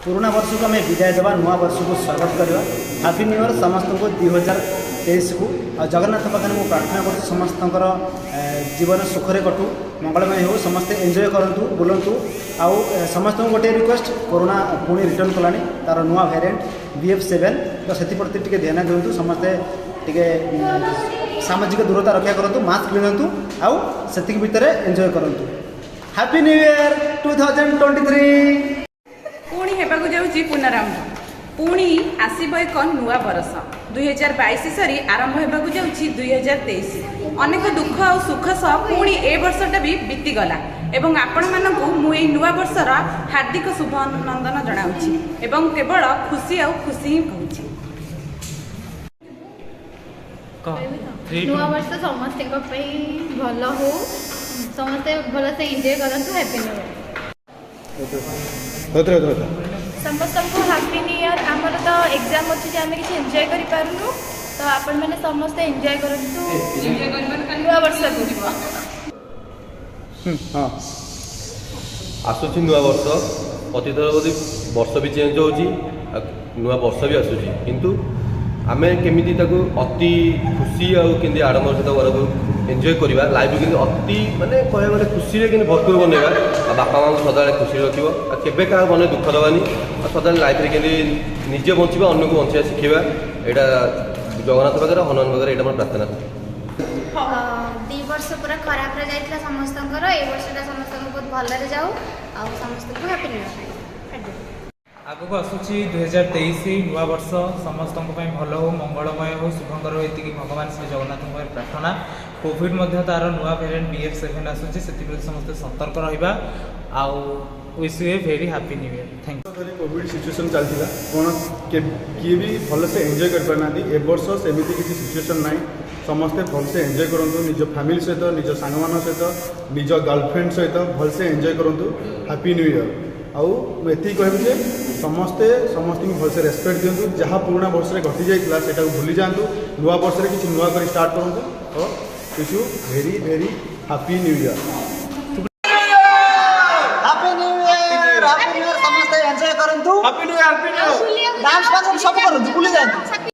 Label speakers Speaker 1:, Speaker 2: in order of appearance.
Speaker 1: ପୁରୁଣା ବର୍ଷକୁ ଆମେ ବିଦାୟ ଦେବା, ନୂଆ ବର୍ଷକୁ ସ୍ୱାଗତ କରିବା। ହାପି ନ୍ୟୁ ଇୟର୍ ସମସ୍ତଙ୍କୁ 2023କୁ। ଆଉ ଜଗନ୍ନାଥ ପାଖରେ ମୁଁ ପ୍ରାର୍ଥନା କରୁଛି, ସମସ୍ତଙ୍କର ଜୀବନ ସୁଖରେ କଟୁ, ମଙ୍ଗଳମୟ ହେଉ, ସମସ୍ତେ ଏନ୍ଜୟ କରନ୍ତୁ, ବୁଲନ୍ତୁ। ଆଉ ସମସ୍ତଙ୍କୁ ଗୋଟିଏ ରିକ୍ୱେଷ୍ଟ, କରୋନା ପୁଣି ରିଟର୍ଣ୍ଣ କଲାଣି ତା'ର ନୂଆ ଭ୍ୟାରିଏଣ୍ଟ BF.7, ତ ସେଥିପ୍ରତି ଟିକେ ଧ୍ୟାନ ଦିଅନ୍ତୁ। ସମସ୍ତେ ଟିକେ ସାମାଜିକ ଦୂରତା ରକ୍ଷା କରନ୍ତୁ, ମାସ୍କ ପିନ୍ଧନ୍ତୁ ଆଉ ସେତିକି ଭିତରେ ଏନ୍ଜୟ କରନ୍ତୁ। Happy New Year 2023।
Speaker 2: ପୁଣି ହେବାକୁ ଯାଉଛି ପୁନରାରମ୍ଭ, ପୁଣି ଆସିବ ଏକ ନୂଆ ବରଷ। 2022 ସରି ଆରମ୍ଭ ହେବାକୁ ଯାଉଛି 2023। ଅନେକ ଦୁଃଖ ଆଉ ସୁଖ ସହ ପୁଣି ଏ ବର୍ଷଟା ବି ବିତିଗଲା ଏବଂ ଆପଣମାନଙ୍କୁ ମୁଁ ଏଇ ନୂଆ ବର୍ଷର ହାର୍ଦ୍ଦିକ ଶୁଭନନ୍ଦନ ଜଣାଉଛି ଏବଂ କେବଳ ଖୁସି ଆଉ ଖୁସି ହିଁ କହୁଛି।
Speaker 3: ନୂଆ ବର୍ଷ ସମସ୍ତଙ୍କ ପାଇଁ ଭଲ ହଉ, ସମସ୍ତେ ଭଲସେ ଏନ୍ଜୟ କରନ୍ତୁ। Happy new year.
Speaker 4: ସମସ୍ତଙ୍କୁ ହାପି ନ୍ୟୁ ଇୟର୍। ଆମର ତ ଏକ୍ଜାମ୍ ଅଛି ଯେ ଆମେ କିଛି ଏନ୍ଜୟ କରିପାରୁନୁ, ତ ଆପଣମାନେ ସମସ୍ତେ ଏନ୍ଜୟ କରନ୍ତୁ ନୂଆ ବର୍ଷକୁ।
Speaker 1: ହଁ।
Speaker 5: ଆସୁଛି ନୂଆ ବର୍ଷ। ପ୍ରତିଥର ବୋଧେ ବର୍ଷ ବି ଚେଞ୍ଜ ହେଉଛି ଆଉ ନୂଆ ବର୍ଷ ବି ଆସୁଛି, କିନ୍ତୁ ଆମେ କେମିତି ତାକୁ ଅତି ଖୁସି ଆଉ କେମିତି ଆଡ଼ମ୍ବର ସହିତ ଘରକୁ ଏନ୍ଜୟ କରିବା, ଲାଇଫ୍ କେମିତି ଅତି ମାନେ କହିବାକୁ ଗଲେ ଖୁସିରେ କେମିତି ଭରପୁର ବନେଇବା ଆଉ ବାପା ମାଆଙ୍କୁ ସଦାବେଳେ ଖୁସିରେ ରଖିବ ଆଉ କେବେ କାହା ମନରେ ଦୁଃଖ ଦେବାନି ଆଉ ସଦାବେଳେ ଲାଇଫ୍ରେ କେମିତି ନିଜେ ବଞ୍ଚିବା, ଅନ୍ୟକୁ ବଞ୍ଚିବା ଶିଖିବା। ଏଇଟା ଜଗନ୍ନାଥ ପାଖରେ, ହନୁମାନ ପାଖରେ ଏଇଟା ମୋର ପ୍ରାର୍ଥନା।
Speaker 6: 2 ବର୍ଷ ପୁରା ଖରାପରେ ଯାଇଥିଲା ସମସ୍ତଙ୍କର। ଏଇ ବର୍ଷଟା ସମସ୍ତଙ୍କୁ ବହୁତ ଭଲରେ ଯାଉ ଆଉ ସମସ୍ତଙ୍କୁ ହାପି ନ୍ୟୁ ଇୟର୍।
Speaker 7: ଆଗକୁ ଆସୁଛି 2023 ନୂଆ ବର୍ଷ। ସମସ୍ତଙ୍କ ପାଇଁ ଭଲ ହଉ, ମଙ୍ଗଳମୟ ହଉ, ଶୁଭଙ୍କର ହଉ, ଏତିକି ଭଗବାନ ଶ୍ରୀ ଜଗନ୍ନାଥଙ୍କ ପାଇଁ ପ୍ରାର୍ଥନା। କୋଭିଡ଼ ମଧ୍ୟ ତାର ନୂଆ ଭେରିଏଣ୍ଟ BF.7 ଆସୁଛି, ସେଥିପ୍ରତି ସମସ୍ତେ ସତର୍କ ରହିବା ଆଉ wish you a very happy New Year. Thank you.
Speaker 8: ଧରି କୋଭିଡ଼ ସିଚୁଏସନ୍ ଚାଲିଥିଲା, କ'ଣ କିଏ ବି ଭଲସେ ଏନ୍ଜୟ କରିପାରିନାହାନ୍ତି। ଏ ବର୍ଷ ସେମିତି କିଛି ସିଚୁଏସନ୍ ନାହିଁ। ସମସ୍ତେ ଭଲସେ ଏନ୍ଜୟ କରନ୍ତୁ, ନିଜ ଫ୍ୟାମିଲି ସହିତ, ନିଜ ସାଙ୍ଗମାନଙ୍କ ସହିତ, ନିଜ ଗାର୍ଲଫ୍ରେଣ୍ଡ ସହିତ ଭଲସେ ଏନ୍ଜୟ କରନ୍ତୁ। Happy new year. ଆଉ ମୁଁ ଏତିକି କହିବି ଯେ ସମସ୍ତେ ସମସ୍ତଙ୍କୁ ଭଲସେ ରେସପେକ୍ଟ ଦିଅନ୍ତୁ। ଯାହା ପୁରୁଣା ବର୍ଷରେ ଘଟିଯାଇଥିଲା, ସେଟାକୁ ଭୁଲି ଯାଆନ୍ତୁ। ନୂଆ ବର୍ଷରେ କିଛି ନୂଆ କରି ଷ୍ଟାର୍ଟ କରନ୍ତୁ। ତ wish you very very happy New Year.
Speaker 1: Happy New Year, happy New Year. ସମସ୍ତେ ଏନ୍ଜୟ କରନ୍ତୁ,
Speaker 8: Happy New Year, happy New Year.
Speaker 1: Dance fans ସବୁ କରନ୍ତୁ, ବୁଲି ଯାଆନ୍ତୁ।